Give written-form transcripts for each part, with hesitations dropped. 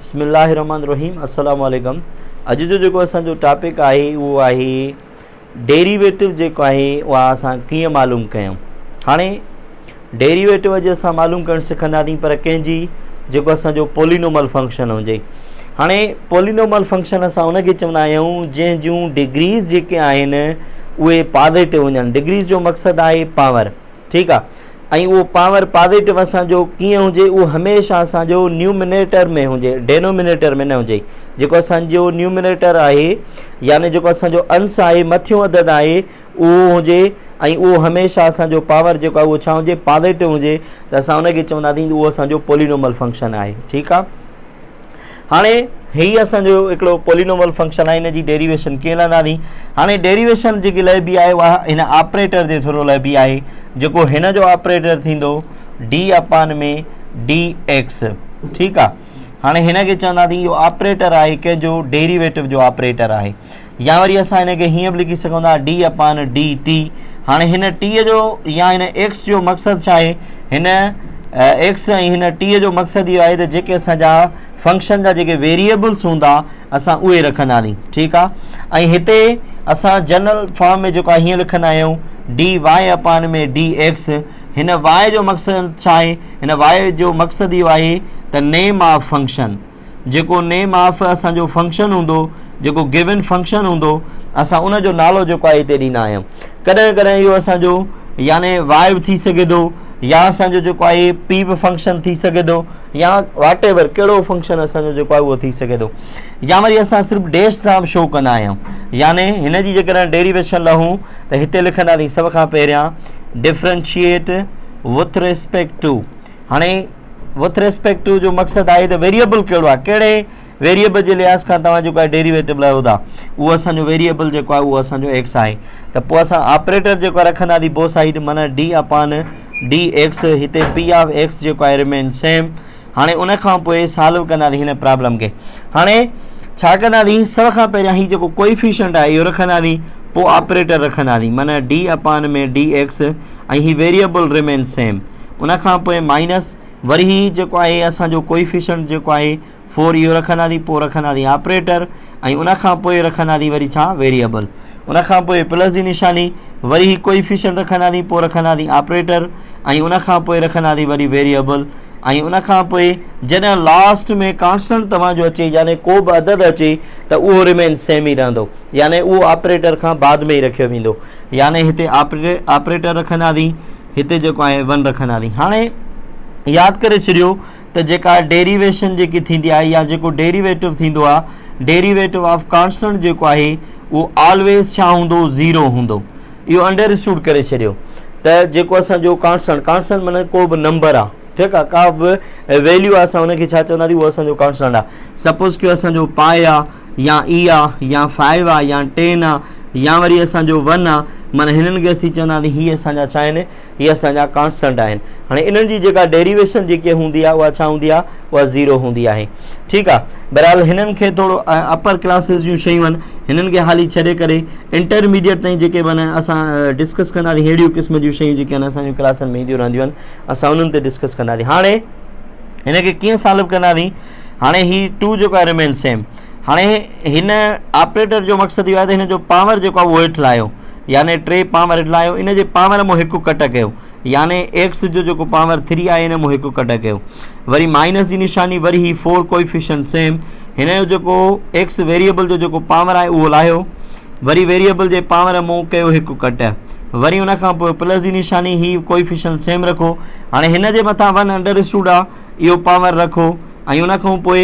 بسم الله الرحمن الرحيم السلام عليڪم اڄ جو جيڪو اسان جو ٽاپڪ آهي اهو آهي ڊيريويٽو جيڪو آهي اها اسان ڪيئن معلوم ڪيون هاڻي ڊيريويٽو اڄ اسان معلوم ڪرڻ سکنداسين پر ڪنهن جي جيڪو اسان جو پولينومل فنڪشن هجي هاڻي پولينومل فنڪشن اسان ان کي چوندا آهيون جنهن جون ڊگريز جيڪي آهن اهي پازيٽو هجن ڊگريز جو مقصد آهي پاور ٺيڪ آ ۽ اهو پاور پازيٽو اسان جو ڪيئن هجي اهو هميشه اسان جو نيومينيٽر ۾ هجي ڊينومينيٽر ۾ نه هجي جيڪو اسان جو نيومينيٽر آهي يعني جيڪو اسان جو انس آهي مٿيون عدد آهي اهو هجي ۽ اهو هميشه اسان جو پاور جيڪو آهي اهو ڇا هجي پازيٽو هجي ته اسان ان کي چونداسين اهو اسان جو پولينومل فنڪشن آهي ٺيڪ آ هاڻي هي اسان جو هڪڙو پولينومل فنڪشن آهي ان جي ڊيريويشن ڪيئن لهنداسين هاڻي ڊيريويشن جيڪي لهبي آهي اها هن آپريٽر جي ٿرو لهبي آهي جيڪو هن جو آپريٽر ٿيندو ڊي اپان ۾ ڊي ايڪس ٺيڪ آهي هاڻي هن کي چونداسين اهو آپريٽر آهي ڪنهن جو ڊيريويٽو جو آپريٽر آهي يا وري اسان هن کي هيئن به لکي سگهون ٿا ڊي اپان ڊي ٽي هاڻي هن ٽي جو يا هن ايڪس جو مقصد ڇا آهي هن ايڪس ۽ هن ٽي جو مقصد اهو آهي ته جيڪي اسان جا فنڪشن جا جيڪي ويريبلس هوندا اسان اهي رکنداسين ٺيڪ آهي ۽ هتي اسان جنرل فارم ۾ جيڪو آهي هيئن لکندا آهيون ڊي وائي اپان ۾ ڊي ايڪس هن وائي جو مقصد ڇا آهي هن وائي جو مقصد اهو آهي ته نيم آف فنڪشن جيڪو نيم آف اسان جو فنڪشن هوندو جيڪو گيون فنڪشن هوندو اسان ان جو نالو جيڪو آهي هتي ڏيندا آهيون ڪڏهن ڪڏهن اهو اسان جو يعني واء به ٿي سگهي ٿو يا اسان جو جيڪو آهي پي به فنڪشن ٿي سگهي ٿو يا واٽ ايور ڪهڙو فنڪشن اسان جو جيڪو آهي اهو ٿي سگهي ٿو يا وري اسان صرف ڊيش سان به شو ڪندا آهيون يعني هن جي جيڪڏهن ڊيريويشن لهون ته هتي لکنداسين سڀ کان پهريان ڊفرنشيئيٽ وٿ ريسپيڪٽ ٽو هاڻي وٿ ريسپيڪٽ ٽو جو مقصد آهي ته ويريبل ڪهڙو آهي ڪهڙي ويريبل جي لحاظ کان توهان جيڪو آهي ڊيريويٽو لهو ٿا اهو اسان جو ويريبل جيڪو آهي اهو اسان جو ايڪس آهي ته پوء اسان آپريٽر جيڪو رکنداسين بو سائيڊ معنی ڊي اپان ڊي ايڪس هتي پي آف ايڪس جيڪو آهي ريمين سيم هاڻي ان کان پوء سالو ڪنداسين هن پرابلم کي هاڻي ڇا ڪنداسين سڀ کان پهريان هي جيڪو ڪوئيفيشنٽ آهي اهو رکنداسين پوء آپريٽر رکنداسين معنی ڊي اپان ۾ ڊي ايڪس ۽ هي ويريبل ريمين سيم ان کان پوء مائنس وري هي جيڪو آهي اسان جو ڪوئيفيشنٽ جيڪو آهي فور اهو رکنداسين پوء رکنداسين آپريٽر ۽ ان کان پوء رکنداسين وري ڇا ويريبل ان کان پوء پلس جي نشاني وري هي ڪوئيفيشنٽ رکنداسين پوء رکنداسين آپريٽر ۽ ان کان پوء رکنداسين وري ويريبل ۽ ان کان پوء جڏهن لاسٽ ۾ ڪانسٽنٽ توهان جو اچي يعني ڪو به عدد اچي ته اهو ريمين سيم ئي رهندو يعني اهو آپريٽر کان بعد ۾ ئي رکيو ويندو يعني هتي آپريٽر رکنداسين هتي جيڪو آهي ون رکنداسين هاڻي ياد ڪري ڇڏيو ته جيڪا ڊيريويشن جيڪي ٿيندي آهي يا جيڪو ڊيريويٽو ٿيندو آهي ڊيريويٽو آف ڪانسٽنٽ جيڪو آهي اهو آلويز ڇا هوندو زيرو هوندو اهو انڊر اسٽوڊ ڪري ڇڏيو ته جيڪو اسان جو ڪانسٽنٽ ڪانسٽنٽ معنی ڪو به نمبر آهي ٺيڪ آهي ڪا به ويليو آهي اسان ان کي ڇا چونداسين اهو اسان جو ڪانسٽنٽ آهي سپوز ڪيو اسان جو پائي آهي يا اي آهي يا فائيو آهي يا ٽين آهي يا وري اسان جو ون آ معنيٰ هنن کي اسين چونداسين هي اسان جا ڇا آهن هي اسان جا ڪانسٽنٽ آهن هاڻي انهن جي جيڪا ڊيريويشن جيڪي هوندي آهي اها ڇا هوندي آهي اها زيرو هوندي آهي ٺيڪ آ بهرحال هنن کي ٿورو اپر ڪلاسز جون شيون آهن هنن کي حالي ڇڏي ڪري انٽرميڊيٽ تائين جيڪي معنيٰ اسان ڊسڪس ڪنداسين ههڙيون قسم جون شيون جيڪي آهن اسان جون ڪلاسن ۾ اينديون رهنديون آهن اسان انهن تي ڊسڪس ڪنداسين هاڻي هن کي ڪيئن سالو ڪنداسين هاڻي هي ٽو جيڪو آهي ريمين سيم هاڻي هن آپريٽر جو مقصد اهو آهي ته هن جو پاور جيڪو آهي اهو هيٺ لاهيو يعني ٽي پاور هيٺ لاهيو ان جي پاور مون هڪ ڪٽ ڪيو يعني ايڪس جو جيڪو پاور ٿري آهي ان مون هڪ ڪٽ ڪيو وري مائنس جي نشاني وري هي فور ڪوئفيشنٽ سيم هن جو جيڪو ايڪس ويريبل جو جيڪو پاور آهي اهو لاهيو وري ويريبل جي پاور مون ڪيو هڪ ڪٽ وري ان کان پوء پلس جي نشاني هي ڪوئفيشنٽ سيم رکو هاڻي هن جي مٿان ون انڊر اسٽوڊ آهي اهو پاور رکو ۽ ان کان پوء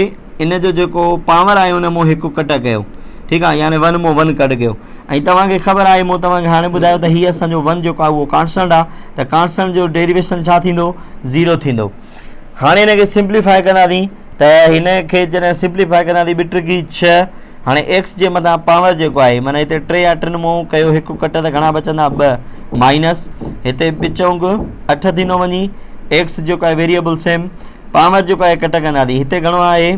ان جو جيڪو پاور آهي ان مون هڪ ڪٽ ڪيو ٺيڪ آهي يعني ون مون ون ڪٽ ڪيو ۽ توهان کي خبر آهي مون توهان کي هاڻي ٻڌايو ته هي اسان جو ون جيڪو آهي اهو ڪانسٽنٽ آهي ته ڪانسٽنٽ جو ڊيريويشن ڇا ٿيندو زيرو ٿيندو هاڻي هن کي سمپليفائي ڪنداسين ته هن کي جڏهن سمپليفائي ڪنداسين ٻه ٽي ڇهه هاڻي ايڪس جي مٿان پاور جيڪو آهي معنی هتي ٽي يا ٽن مون ڪيو هڪ ڪٽ ته گهڻا بچندا ٻه مائنس هتي ٻه چونگ اٺ ٿيندو وڃي ايڪس جيڪو آهي ويريبل سيم پاور جيڪو آهي ڪٽ ڪنداسين هتي گهڻو آهي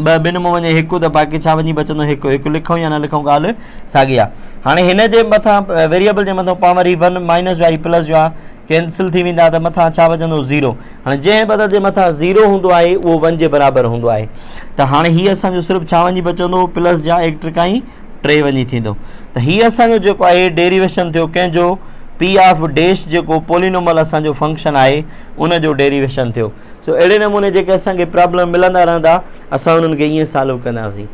ٻه ٻن مان وڃي هڪ ته باقي ڇا وڃي بچندو هڪ هڪ لکون يا نه لکون ڳالهه ساڳي آهي هاڻي هن جي مٿان ويريبل جي مٿان پاور هي ون مائنس جو آهي پلس جو آهي ڪينسل ٿي ويندا ته مٿان ڇا بچندو زيرو. هاڻي جنهن به عدد جي مٿان زيرو هوندو آهي اهو ون جي برابر هوندو آهي ته هاڻي هي اسان جو صرف ڇا وڃي بچندو پلس جا ايڪ ٽڪائي ٽي وڃي ٿيندو ته هي اسان جو جيڪو آهي ڊيريويشن ٿيو ڪنهن جو پي آف ڊيش جيڪو پولينومل اسان جو فنڪشن آهي ان جو ڊيريويشن ٿيو. سو اهڙي نموني جيڪي اسان کي پرابلم ملندا رهندا اسان انهن کي ائين سالو ڪنداسين.